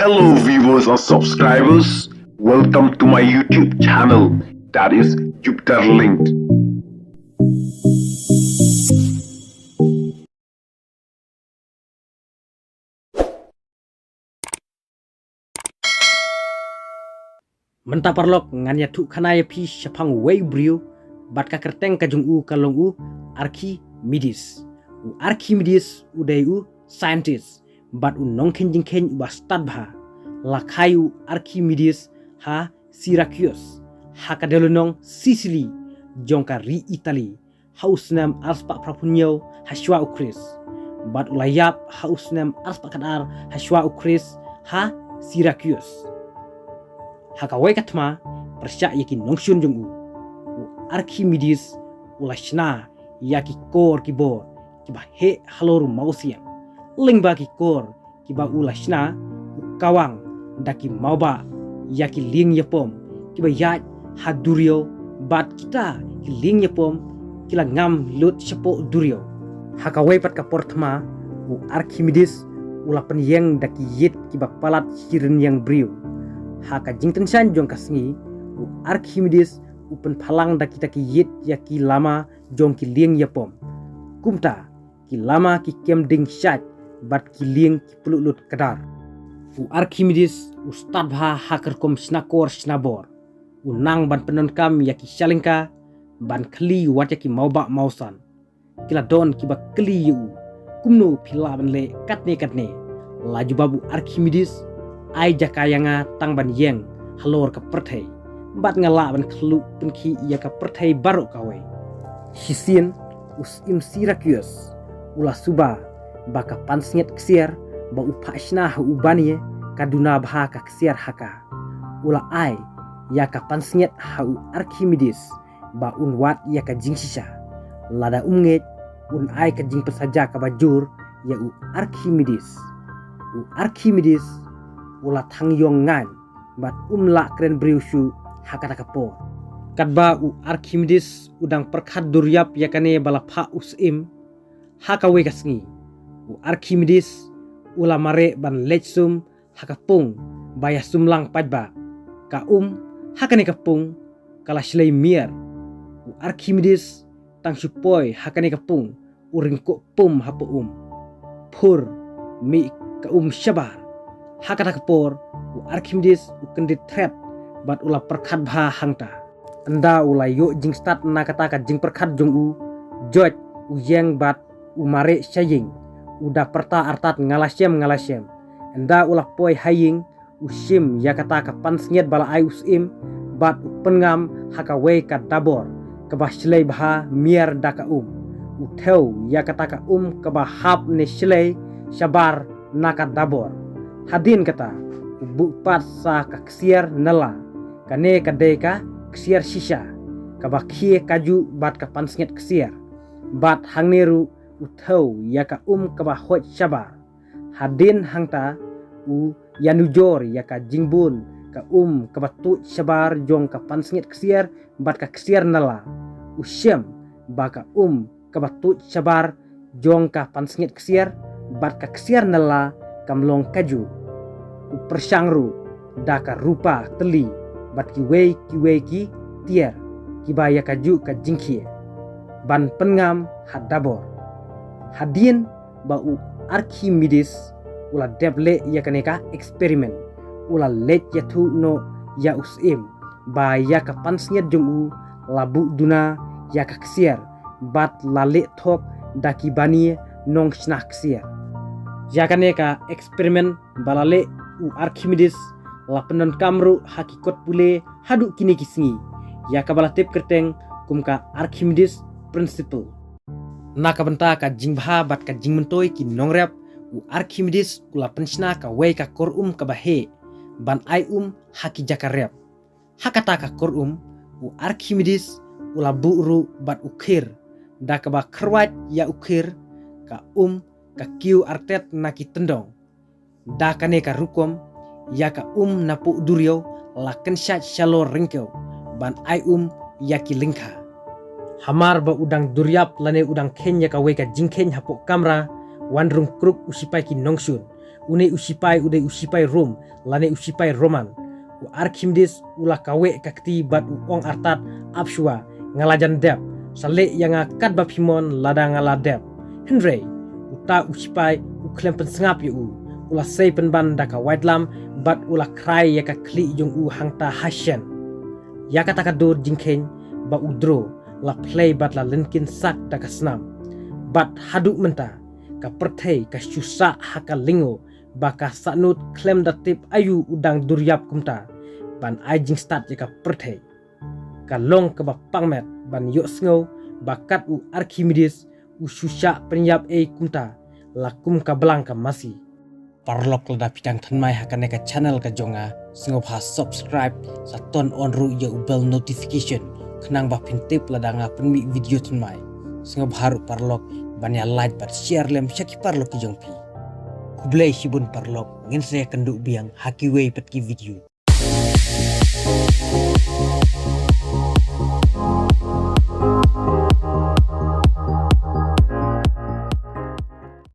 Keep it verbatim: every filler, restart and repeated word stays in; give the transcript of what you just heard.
Hello viewers and subscribers, welcome to my YouTube channel, that is Jupiter Linked. Mynta paralok ngan ïathuh khana ïa phi shaphang uwei u briew bad ka kyrteng ka jong u ka long u Archimedes. U Archimedes u dei u scientist bad u nongkheiñ jingkheiñ uba stad bha. La kha ïa u Archimedes ha Syracuse, ha ka dewlynnong Sicily jong ka ri Italy, ha u snem arspah phraphew hynñiew ha shwa u Khrist bad u la ïap ha u snem arspah khatar ha shwa u Khrist ha Syracuse. Ha kawei ka thma, pyrshah ïa ki nongshun jong u, u Archimedes u la shna ïa ki kor ki bor kiba heh halor u mawsiang. Lyngba ki kor kiba u la shna, u kawang da ki mawbah ïa ki lieng ïapom kiba ïaid ha duriaw, bad kita ki lieng ïapom ki la ngam lut shapoh duriaw. Ha kawei pat ka por thma, u Archimedes u la pynïeng da ki ïit kiba palat shi rynïeng briew. Ha ka jingtyngshaiñ jong ka sngi, u Archimedes u pynphalang da kita ki ïit ïa ki lama jong ki lieng ïapom. Kumta, ki lama ki kem ding shait bad ki lieng ki pluh lut kdar. U Archimedes u stad bha ha ka rukom shna kor shna bor. U nang ban pyndonkam ïa ki shalyngka ban khylli wat ïa ki mawbah mawsan. Ki la don kiba kylli ïa u, kumno phi lah ban leh katne katne? La jubab u Archimedes, ai jaka ïa nga tang ban ïeng halor ka pyrthei bad nga lah ban khluk pynkhih ïa ka pyrthei baroh kawei. Shisien u Syiem Syracuse u la suba ba ka pansngiat ksiar ba u phah shna ha u Banie ka duna bha ka ksiar ha ka. U la ai ïa ka pansngiat ha u Archimedes ba un wad ïa ka jingshisha. Lada um ngeit, un ai ka jingpynsaja kaba jur ïa u Archimedes. U Archimedes u la thang ïong ngaiñ bad um lah kren briew shuh ha kata ka por. Katba u Archimedes u dang pyrkhat duriap ïa kane ba la phah u Syiem, ha kawei ka sngi u Archimedes u la mareh ban leit sum ha ka pung ba ïa sumlang paidbah. Ka um ha kane ka pung ka la shlei miar. U Archimedes tang shu poi ha kane ka pung, u ryngkuh pum hapoh um. Phur, mih ka um shabar. Ha kata ka por u Archimedes u kyndit thret bad u la pyrkhat bha hangta. Ynda u la ïoh jingstad na kata ka jingpyrkhat jong u, joit u ïeng bad u mareh sha ïing. U da pyrta artat, nga la shem, nga la shem. Ynda u la poi ha ïing, u shim ïa kata ka pansngiat ba la ai u Syiem bad u pynngam ha kawei ka dabor kaba shlei bha miar da ka um. U thew ïa kata ka um kaba hap ne shlei shabar na ka dabor. Hadien kata u buh pat sa ka ksiar nylla. Kane ka dei ka ksiar shisha kaba khie kajuh bad ka pansngiat ksiar. Bad hangne ruh u thew ïa ka um kaba hoid shabar. Hadien hangta u ïanujor ïa ka jingbun ka um kaba tuid shabar jong ka pansngiat ksiar bad ka ksiar nylla. U shem ba ka um kaba tuid shabar jong ka pansngiat ksiar bad ka ksiar nylla kam long kajuh. U pyrshang ruh da ka rupa, tylli bad kiwei kiwei ki tiar kiba ïa kajuh ka jingkhie ban pynngam ha dabor. Hadien ba u Archimedes u la dep leh ïa kane ka experiment, u la leit ïathuh noh ïa u Syiem ba ïa ka pansngiat jong u la buh duna ïa ka ksiar bad la leh thok da ki banie nongshna ksiar. Ïa kane ka experiment ba la leh u Archimedes la pyndonkam ruh ha ki kot pule haduh kine ki sngi, ïa kaba la tip kyrteng kum ka Archimedes Principle. Na ka bynta ka jingbha bad ka jingmyntoi ki nongrep, u Archimedes u la pynshna kawei ka kor um kaba heh ban ai um ha ki jaka rep. Ha kata ka kor um, u Archimedes u la buh ruh bad u khir, da kaba khrwat ïa u khir, ka um ka kiew artet na ki tyndong. Da kane ka rukom, ïa ka um napoh duriaw la kynshait shalor ryngkew ban ai um ïa ki lyngkha. Hamar ba u dang duriap lane u dang kheiñ ïa kawei ka jingkheiñ hapoh kamra, wan rung kruk u sipai ki nongshun. Une u sipai u dei u sipai Rom lane u sipai Roman. U Archimedes u la kaweh ka kti bad u ong artat, "Ap shuwa, nga la jan dep. Sa leh ïa nga katba phi mon lada nga la dep." Hynrei uta u sipai u khlem pynsngap ïa u. U la sei pynban da ka waitlam bad u la khrai ïa ka khlieh jong u hangta ha shen. Ïa kata ka dur jingkheiñ ba u Dro la phlei bad la lyngkhin sak da ka snam. Bad haduh mynta ka pyrthei ka shu sah ha ka lyngngoh ba ka Sahnut khlem da tip aïu u dang dur ïap kumta ban ai jingstad ïa ka pyrthei. Ka long kaba pangmet ban ïohsngew ba kat u Archimedes u shu shah pynïap ei kumta la kum ka blang ka masi. Paralok, lada phi tang thymmai ha kane ka channel ka jong nga, sngewbha subscribe, sa turn on ruh ïa u bell notification khnang ba phin tip lada nga pynmih video thymmai. Sngewbha ruh paralok ban ïa like bad share lem sha ki paralok ki jong phi. Khublei shibun paralok, ngin sa ïakynduh biang ha kiwei pat ki video.